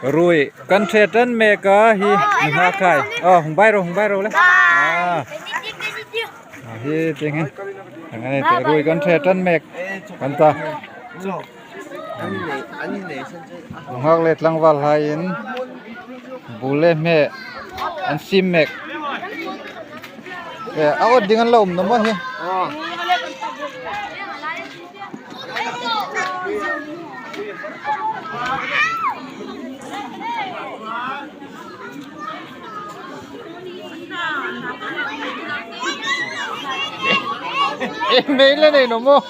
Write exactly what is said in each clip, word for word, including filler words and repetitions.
Ruoi kan ṭhe ṭan mek a hi, nunghak hai. Oh, hung bai ro, hung bai ro le. Ah. Ah, hi tieng hin. Ang ani te ruoi kan ṭhe ṭan mek. Kan ta. Nunghak le tlangval haiin bu le hme an siem mek. Eh, a awt ding an la um naw maw hi. Eh, hmei la nei naw maw?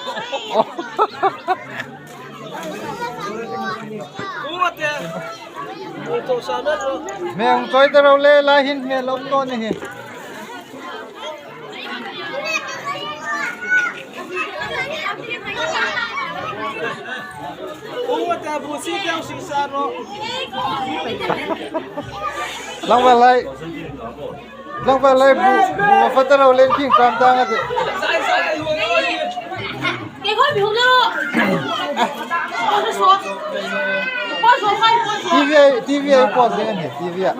Hmei hung chawi ta ro le, lai hin hmei lo um naw ni hi. Tlangval hai. Tlangval hai bu, bu fa ta ro le, king kam ta nga ti. T V, T V ai pawt ding a nih, T V a.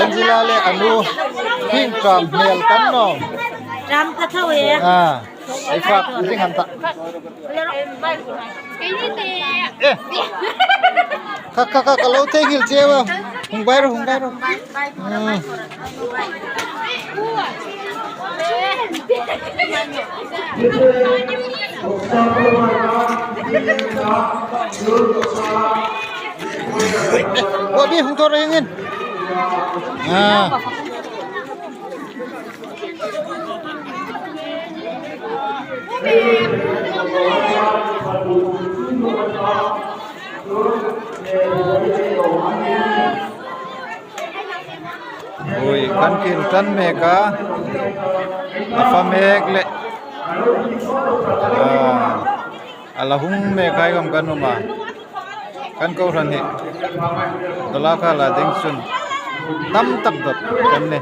Angela le a nu, hming ṭam hmel kan naw. Ṭam ka tho e. Ah. Ei fak, ding han ta. Eh. Kha, kha, kha, ka lo thei nghil che wa. Hung bai ro, hung bai ro. Hmm. Wa bi hung thor ring in. Ah. Ui, kan kil ṭan mek a. A fa mek le. Ah. A la hung mek hai khom kan um a. Kan kohran hi. Dola kha la ding chun. Tam tak dot kan ni.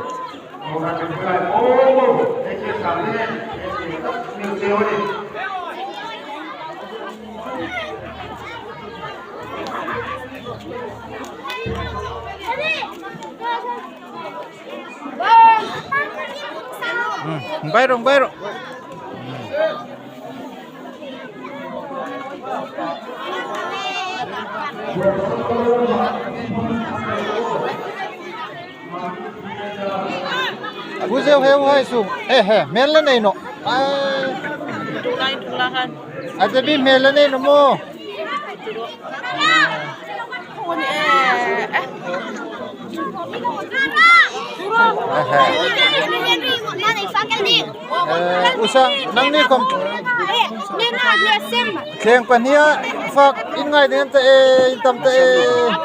Hmm, bai ro, bai ro. Hmm. Pu Zeu heu hai su. Eh, he, hmel la nei naw. Ai. Tulai, tulai han. A te bi hmel la nei naw maw. Eh, eh. Eh, Usha, nangni khom. Thleng pahni a fak in ngai ding ta e, in tam ta e.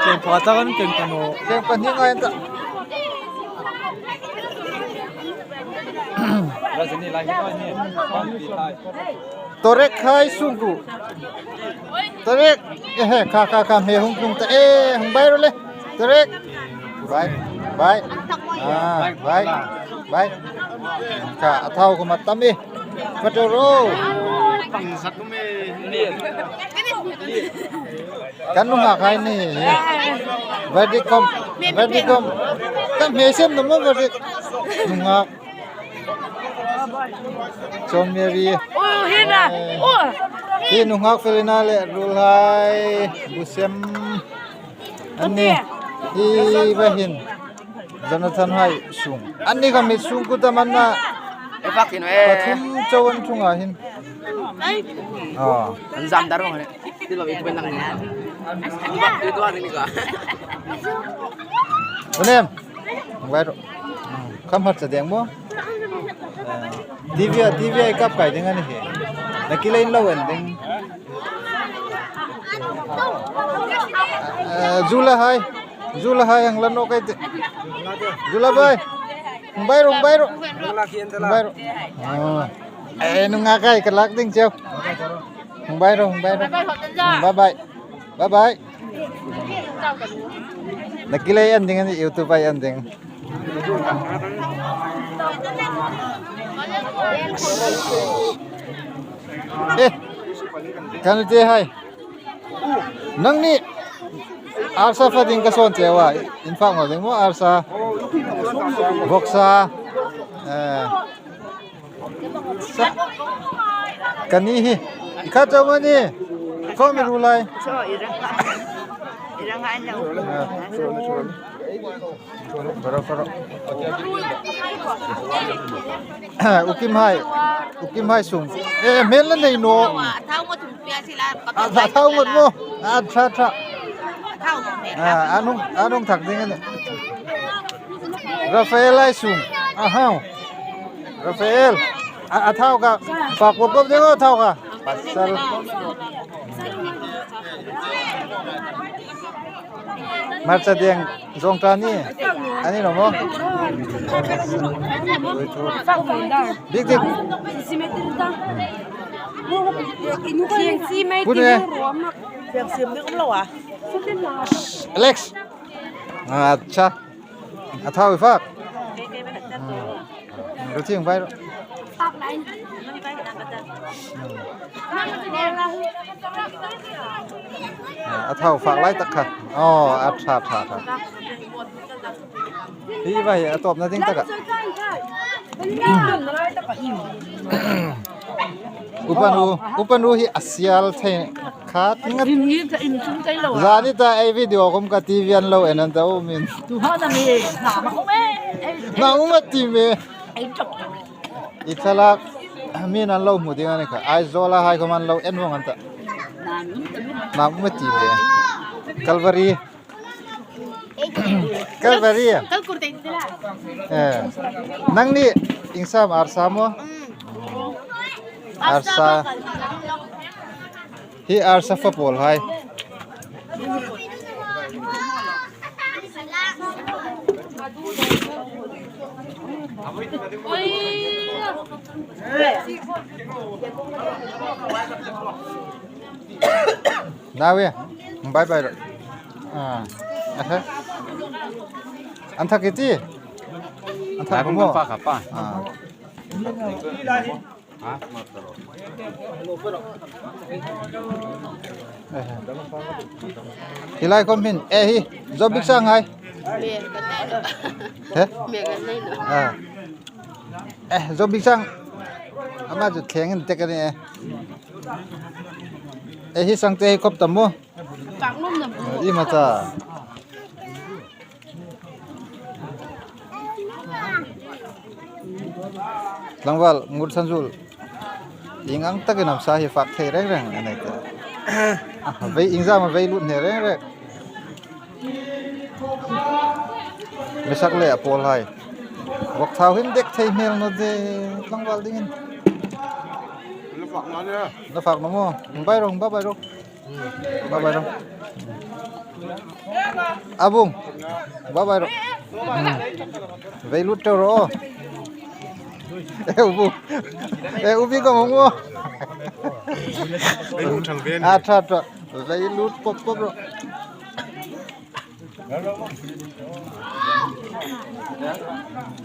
Thleng pahni ta kan thleng ta naw. Thleng pahni ngai ta. Torek hai sungku. Torek, eh, kha, kha, kha, hme hung tlung ta, eh, hung bai ro le. Torek. Bai, bai. Ah, bai, bai. Kha, a thau khom a tam e. Pato ro. Kan nunghak hai ni. Verdict khom, verdict khom. Kan hme sem naw maw verdict. Nunghak. John Mary. Oh, hi na. Eh. Oh. Hi nunghak Felina le ruolhai. Busem. Anni. Hi va hin. Jonathan hai sung. Anni khom hi sungkuo tam an na. E fak hin e. Pathum chau an chunga hin. Ai. Oh. An zam dar ro ne. Ti lo i ben lang ni. Ti to ni ka. Unem. Vai ro. Kham har cha deng bo. Eh, T V a, T V a kap kai ding a ni hi. Na ki line lo en ding. Eh, Zula hai. Zula hai ang lan ok ai te. Zula bai. Bai ro, bai ro. Bai ro. Ah. Eh, nunghak hai ka lak ding cheu. Bai ro, bai ro. Bye bye. Bye bye. Na ki lei an ding a ni, YouTube ai an ding. Eh, kan te hai. Nangni arsa fa ding ka sawn che a. In fact, ma ding mo arsa. Vawksa. Eh. Sa. Kan ni hi. I kha chau ma ni. Ko mi ru lai. Ah. Karo, karo. Ukim hai. Ukim hai sung. Eh, hmel la nei naw. A, a thau ngot mo. A, ṭha, ṭha. A, a nung, a nung thak ding a nih. Rafael hai sung. Ahau. Rafael. A, a thau kha. Fak pop pop ding a thau kha. Pasal. Hmarcha deng zawng ta ni. A ni naw maw? Dik dik. Put e. Alex. Acha. A thau i fak. Hmm. Ru thing vai ro. Hmm. A thau fak lai tak kha. Oh, a ṭha, ṭha, ṭha. Hi vai, a tawpna ding tak a. Upa nu, upa nu hi a sial thei. Khat ngat. Zani ta ei video khom ka T V an lo en an ta um in. Tu ha na mi, na ma um e. Na um a ti me. Ei chok. I thlalak mi an lo hmu ding a ni kha. Aizawl a hai khom an lo en vong an ta. Na um a ti me. Calvary. Calvary. Eh. Nangni ingsam arsa maw? Arsa. Hi arsa fa pawl hai. Nawi, bye bye. Ah. Aha. An thak i ti? An thak mo? Pa kha pa. Ah. Hi lai khom hin, eh, hi, Zobik Sang hai. He? Ah. Eh, Zobik Sang. Ama chu thleng in tek a ni e. Eh, hi Sangte hi khop tam mo? Pak nom na bu. Eh, i ma ta. Tlangval, Ngursanzul. Ieng ang takin am sa hi fak thei reng reng a nei ta. Ah, vei iengzam a vei lut hne reng reng. Mi sak le a pawl hai. Vawk thau hin dek thei hmel naw de tlangval dingin. Na fak naw maw? Bye ro, bye bye ro. Bye bye ro. A bung. Bye bye ro. Hmm. Vei lut teu ro. Eh, u bung. Eh, u bi ko mo. Vei lut thang ven. A ṭha ṭha. Vei lut pop pop ro.